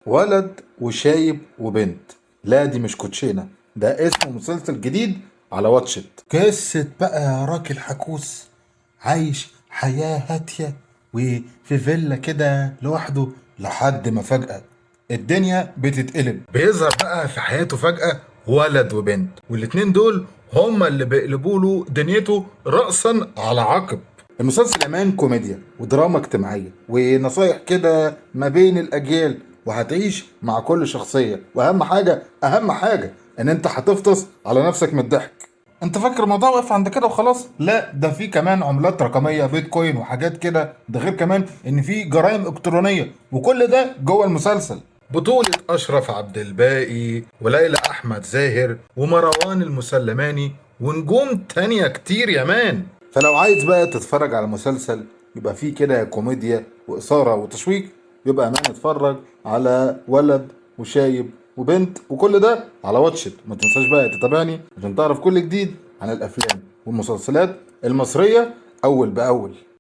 ولد وشايب وبنت. لا دي مش كوتشينة، ده اسم مسلسل جديد على واتشت. قصة بقى يا راجل حكوس عايش حياة هادية وفي فيلا كده لوحده، لحد ما فجأة الدنيا بتتقلب. بيظهر بقى في حياته فجأة ولد وبنت، والاتنين دول هما اللي بيقلبوا له دنيته رأسا على عقب. المسلسل امان كوميديا ودراما اجتماعية ونصايح كده ما بين الأجيال، وهتعيش مع كل شخصية، وأهم حاجة أهم حاجة إن أنت هتفطس على نفسك من الضحك. انت فاكر الموضوع واقف عند كده وخلاص؟ لا، ده في كمان عملات رقمية بيتكوين وحاجات كده، ده غير كمان ان في جرائم الكترونية، وكل ده جوه المسلسل. بطولة أشرف عبد الباقي وليلى أحمد زاهر ومروان المسلماني ونجوم تانية كتير يا مان. فلو عايز بقى تتفرج على مسلسل يبقى فيه كده كوميديا وإثارة وتشويق، يبقى مان اتفرج على ولد وشايب وبنت، وكل ده على واتشت. ما تنساش بقى تتابعني عشان تعرف كل جديد عن الأفلام والمسلسلات المصرية أول بأول.